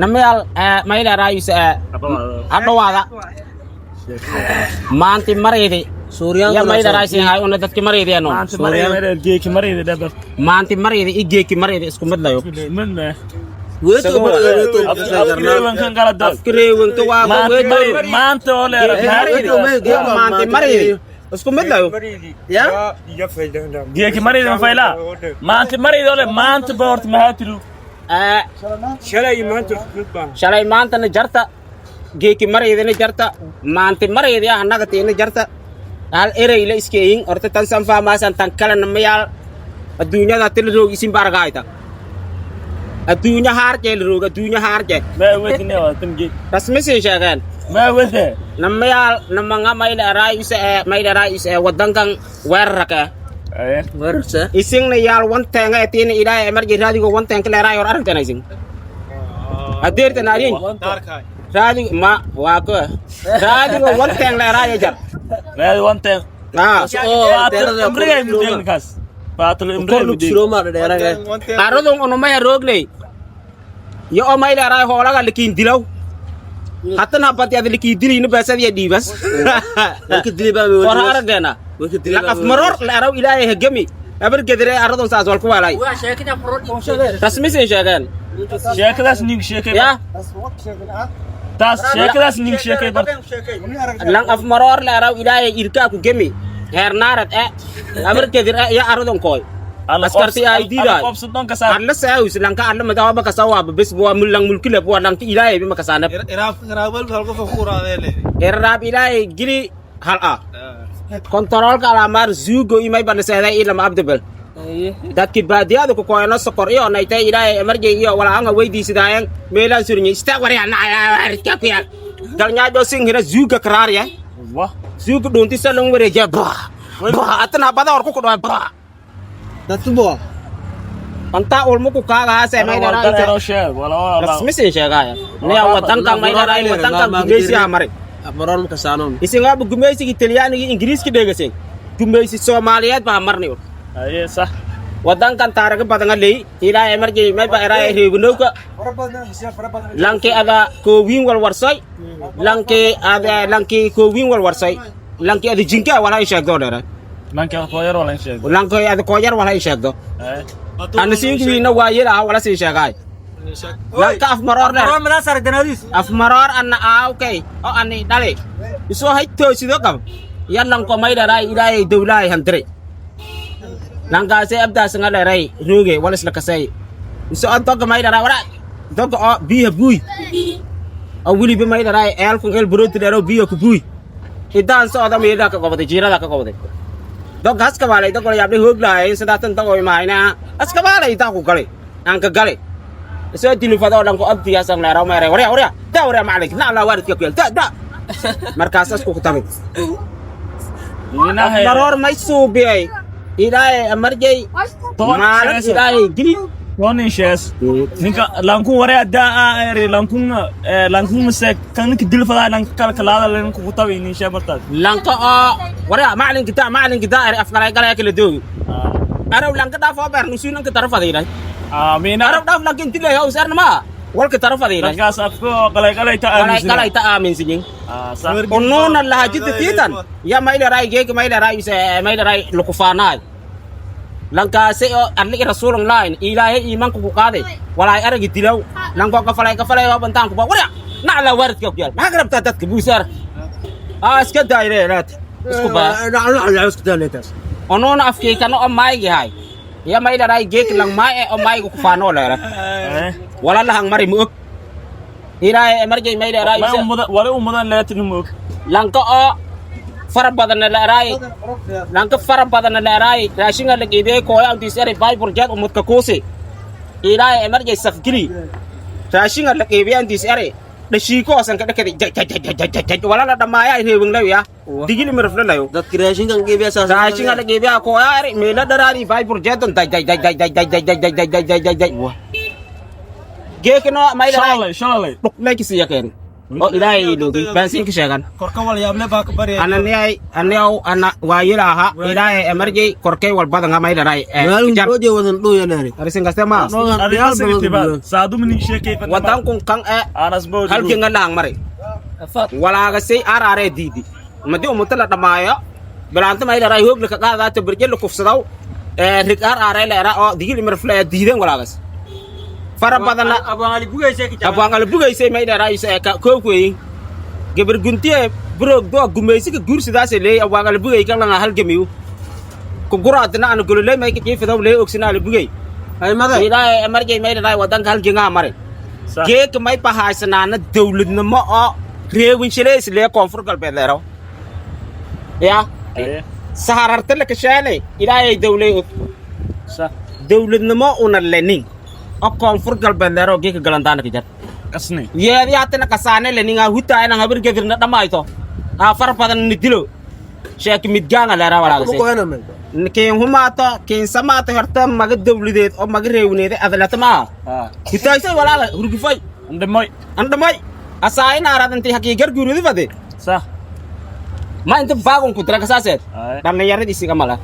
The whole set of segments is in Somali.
Namayaal, maylarayus hadhowaada maanti maraydi ya maylaraysinhay una dadki maraydiano maanti maraydi i geeki maraydi isku mid layo. Afkireewanka waa maanti maraydi isku mid layo. Shalay maantana jarta, geeki maraydina jarta, maanti maraydi ah nagatiina jarta, hal ereyla iskeeyin horta tan san fahmaasan. Tan kalena mayaal adduunyada tila roog isin baragaayta adduunya haarjee la roog adduunya haarjee rasmisin sheegeen. Namayaal namanga mayla araay isa mayla araay isa wadankan weerarka isingna yaal wantenga etina ilaahay emarji raadigo wantenka leeraay hor aragtana isin adeertan arin raadigo ma waa ko raadigo wanteng leeraay jar. Ah, aradun unumaya roognay yo o mayla araay hoolaga likiin dilaw hatan habati ada likiin dilayna baasadiya dhiibas hor aragdeena laqaf maror la araw ilaahay hagami abar gedere aradun saas wal ku waalay rasmisin sheegeen. Ya lang af maroor la araw ilaahay irkaa ku gemi heer naarad e abar gedir e iyo aradun kooy askarti ay diidaay alla saawis lanka alla madawa kasawaaba bes waa mulang mulkile waa lanka ilaahay bima kasaanab irraab ilaahay gili hal ah kontaroolka alaamaar zuugo imay banaseeday ilama abdibel dadki baadiyada ku koyno sokor iyo naytay ilaahay emarjay iyo walaanga weydiisidaayan meelaan surinye istaag waryaa nacaya ku yaal galnyaajo singhira zuuga karaariya zuuga dhuunti salon wareejiya bah bah atana bada hor ku kudhaa bah anta ulmuku kaaga haase maydharasmisin sheegaya niya wadankan maydharay wadankan gumeysiha maray isingaaba gumeysigii talyaanigii ingiriiski dheegaseen gumeysi soomaaliyeed baa marnay wadankan taarigo badan ley ilaahay markii mayba eraay reebinowka lanki ada koowiin walwarsay lanki ada lanki koowiin walwarsay lanki ada jinka wala ay sheegdo dheere lanki ada kooyar wala ay sheegdo ana siinkiina waa yel ah wala sii sheegaay lanka af maroor dheer af maroor anna aawkay oo ani dhali isoo hay toosido qab yallanko may dheeraay ilaahay dowlahay handiray lankaasay abdaasanga dheeray rooge wala isla kasay iso on doga may dheeraay wala doga oo biya buuy oo weliba may dheeraay eelkun eel burooti dheero biya ku buuy idaan socda meelaa ka qobaday jiirada ka qobaday doga haskabaalay dogola yaabdhay hoog lahaayeen sidaatan dogo imaayna haskabaalay idaa ku galay aan ka galay isoo dilifado oo dhan ku abdiyaasan leeraw meeray warya warya daa warya macalink naclaa waalidka ku yaal da da markaas asku ku tabay maroor may suubiyay ilaahay amarjay maalin ilaahay gili. Ninka lankun waraya daa eri lankun lankun mise kan ninka dilfadaa lanka kala kalaada lanku ku tabi nin shee martaas. Lanka oo warya macalinka daa macalinka daa eri afgalay galaya kala doogi araw lanka dhaaf oo beer nusuun lanka tarafadayday Amiina. Araw dhaaf lanka inti leeyahay usarna ma walka tarafadayday. Dadkaas afko qalay qalay ta galay aaminsan. Galay ta aaminsanyin. Sax. Unuuna lahajida tiitan ya mayleray geeka mayleray ise mayleray lukufaanaay lankaase oo arligi rasuulan laayn ilaahay iimaanka ku qaaday walaay aragi dilaw lankoo kafalay kafalay oo bantaan kuba warya nacla waaridka ku yaal maxaa ka rabtaa dadka buusaar aa iska daayre laat isku baa unuuna afkiikana oo maaygi hay ya mayleray geek lang maay oo maayga kufaanoo leera wala lahang mari mu og ilaahay marjay mayleray Ma umudan wala umudan leetin moog. Lanka oo fara badan la eraay lanka fara badan la eraay raashinga la geedey kooya antiis eray bible jeed umudka kuusi ilaahay emarjay safgili raashinga la qeybiyay antiis eray dhashiiko oosan ka dhakadi wala la dhamaaya reewin lawiya digili mirfla layo. Raashinga la qeybiya kooya eray meela dharaari bible jeedon day day day day day day day day day day day day day geekino may dharaay Shalay shalay. Dhuqleykisiya keeni. Oo ilaahay loogi baansiinka sheegan. Korka wal yaable baa ka barya. Ananiay aniyaw ana waayilaha ilaahay emarjay korkay walbadan may dharay. Maalin wadan dhow. Arisin kaste ma. Saadumni sheekay. Wadankun kan e halkinga dhaang mari. Walaagasay arare diidi. Madi umuta la dhamaayo. Bilaanta may dharay hoog la ka qaadato berje la kufsadaw. Ee rig arare la era oo digil mirfla diidan walaagas. Fara badana abaan ali bugaysay may dharay ka koobkoyin. Gabar guntiye broog doo gumaysiga guursidaas leey abaan ali bugay kan la halgamiyo. Ku guraadna aan gololey may ka jiifidaw leey ogsina ali bugay. Ay mada. Ilaahay markay may dharay wadanka halgangaa maray. Geeka may bahaysanaana dawladnimo oo reewin shileys lee koonfur galbeed leero. Ya sahararta la kashaalay ilaahay dawlay dawladnimo una lenin oo koonfur galbeed leero geeka galantaana ka jar. Qasni. Yeedi hatana kasaane lenin aa hutaa inaan habar gadirna dhammayto. Aa far badan ni dilo. Sheek midgaanga leera walaagase. Keen humaato keen samaato horta maga dawladeed oo maga reewineed adalata ma hutaysay walaaga hurgufay. Andhamoy. Andhamay asaayina aradantay hakii garguuridi fade. Sax. Ma inta baagon ku dira kasaaseed dhallinyaradii isiga mala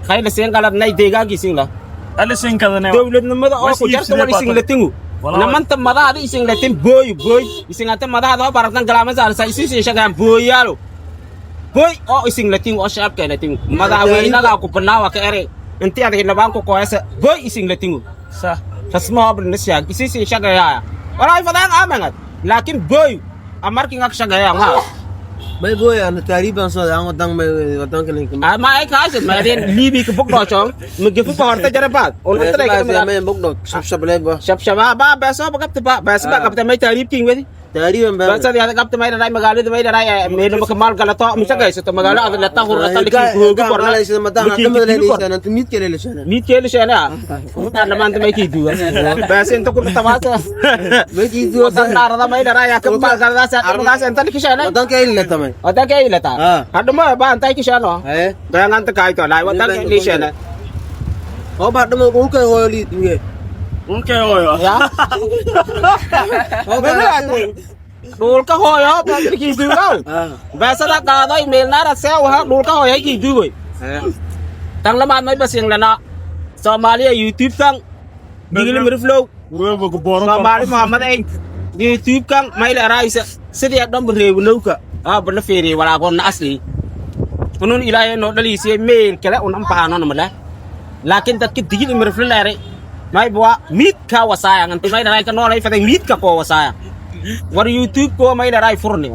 khayla siin qaladnay deegaankii siin la Alisin kadane. Dawladnimada oo ku jarta wal isin latingu namanta madaada isin latin booy booy isin ata madaada oo baratan galaama saarsa isin siin shagaan booyaalo booy oo isin latin oo shacabka latin madaxweynaga ku banaawa ka ere intii adag labaan ku qoyasa booy isin latin. Sax. Rasma abl nisyaag isin siin shagaya walaa fadaan aamangad laakiin booy amarkin ak shagaya ma. May boy ana taariban soo aan wadan may wadanka ninka. Ma ay kaasad ma adeen liibi ka bogdo chong ma gefu pa horta jarabaad oo la taray ka. May bogdo shab shab leh ba. Shab shab ba beso ba qabta ba beso ba qabta may taariibkiin wedi. Taariban ba. Beso ya qabta may dharay magaalada may dharay meel ma kamaal galato mise gaysato magaalo aad la tahur la taliki hoogu korna. Mid kale la shana. Mid kale shana baarlamaanta may kii duwa beso inta ku tabaasa may kii duwa wadan may dharay ka maal galadaas ardaas inta liki shana. Wadanka ay la tamay. Wadanka ay la ta haduma ba anta ki shano dayanganta kaayto laay wadanka ay shana. Oo ba dhamo dhulka hooyo li duwe. Dhulka hooyo. Ya. Dhulka hooyo baa kii duugow. Beesada qaaday meelnaara see waha dhulka hooyo kii duugoy. Tan lamaad may basiin lana Soomaaliya YouTube kan digili miriflow. Soomaali Muhammad ay YouTube kan may la raaysa sidii dhan reebnowka bala feeriyay walaagoonna asli. Unun ilaahay noo dhaliisay meel kale un anfacaanona male. Laakiin dadka digil miriflo leeray may bua miidka wasaaya anti may dharay ka noolay faday miidka koo wasaaya. War YouTube ko may dharay furni.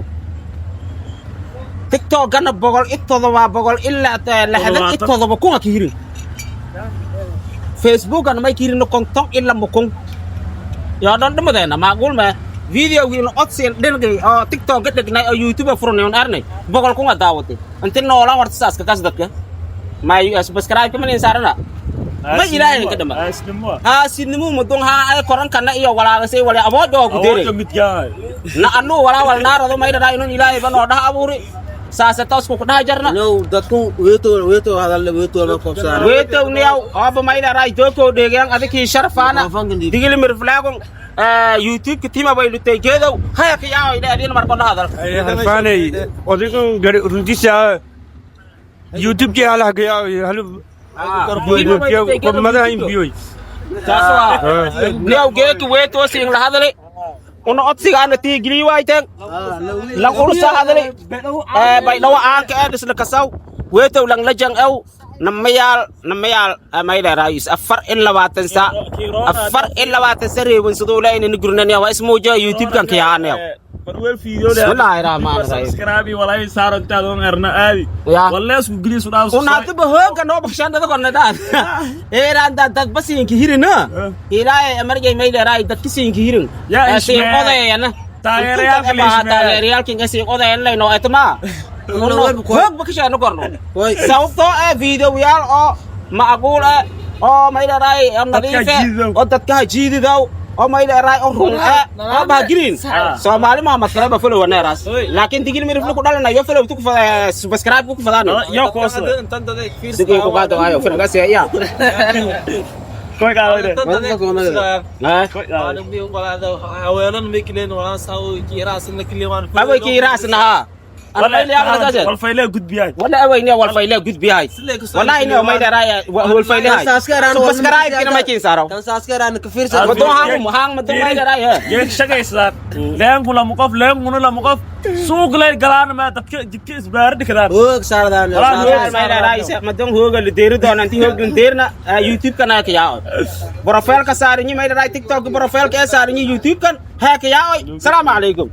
TikTok gana 107 ilaa 67,000 ka hirin. Facebook gana may kirin 52,000. Yaa dhan dhamadeena macquul ma videogiina codsiin dhilgay oo TikTok ka dhignay oo YouTube furnay on arnay 100,000 daawatay. Inta noolaan warta saaska kas dadka. Ma subscribe kama nin saarana. Ma ilaahay ka dhama. Aasidnimo mudun ha ay koran kana iyo walaagasay wala abood oo ku deeray. Na anu walaa wal naarado may dharay inuu ilaahay ba noo dhaha abuuri. Saasa toos ku dhaha jarna. No dadku weeto weeto hadal weeto ma qoobsaan. Weeto niyaw aba may dharay dooko dheegan adikii sharfaana. Digil mirflaagon YouTube ka tima bay lutay geedow haya ka yaa ay dhaadin marko la hadal. Harfaanay odaygan gari runtiisa YouTube ki hala gaya halu madaha in biyoy. Taas waa niyaw geedku weeto siin la hadalay una codsigaana tiigili waayteen lang ursa hadalay bay dhawa aanka ee dhisla kasaw weetow lang la jang ew namayaal namayaal may dheeraayis 24 saac 24 saac reeban sidoo la inay gurnaniya waa ismuuja YouTube kan kiyaanayo. Bismillaahi rahmaani rahiim. Subscribe walaa saarantaad on erna aadi. Walaa isku geliis u dhaaf. Un hadaba hooga noo baxshaan dad korna daad. Eeraan dad dad basiinki hirina. Ilaahay amargay may dheeraay dadki siinki hirin. Yaa siin odayana. Taageerayaalka leeshmee. Taageerayaalka siin odayan leyno etma. Hoog bakashaano korno. Sababtoo ah videoyaal oo macquul ah oo may dheeraay oo nadiif ah oo dadka ha jiididow oo may dheeraay oo run ah oo bahagelin. Soomaali Muhammad kale ba follow neeraas. Laakiin digil miriflu ku dhalanayo follow ku fada subscribe ku fadaan. Yo koosada. Sidii ku qaado ayo firqaas yaa. Koy qaadayde. Ha. Koy qaaday. Away ki raasna ha. Wal fayle gudbiyay. Wala away ne wal fayle gudbiyay. Wallahi ne may daraaya wal fayle hay. Subscribe kina may kin saaro. Tan saaskaraana ka fiirsan. Madon hang hang madon may daraaya. Geek shaqaysaa. Leenku lama qof, leenkuna lama qof. Suuq lay galaan ma dadka jidka isbaar dhigdaan. Hoog saardaan. May daraaya madon hooga la deeri doona intii hoog la deerna YouTube kan ka yaa. Profile ka saarinyi may daraaya TikTok profile ka saarinyi YouTube kan ha ka yaa. Salaamu calaykum.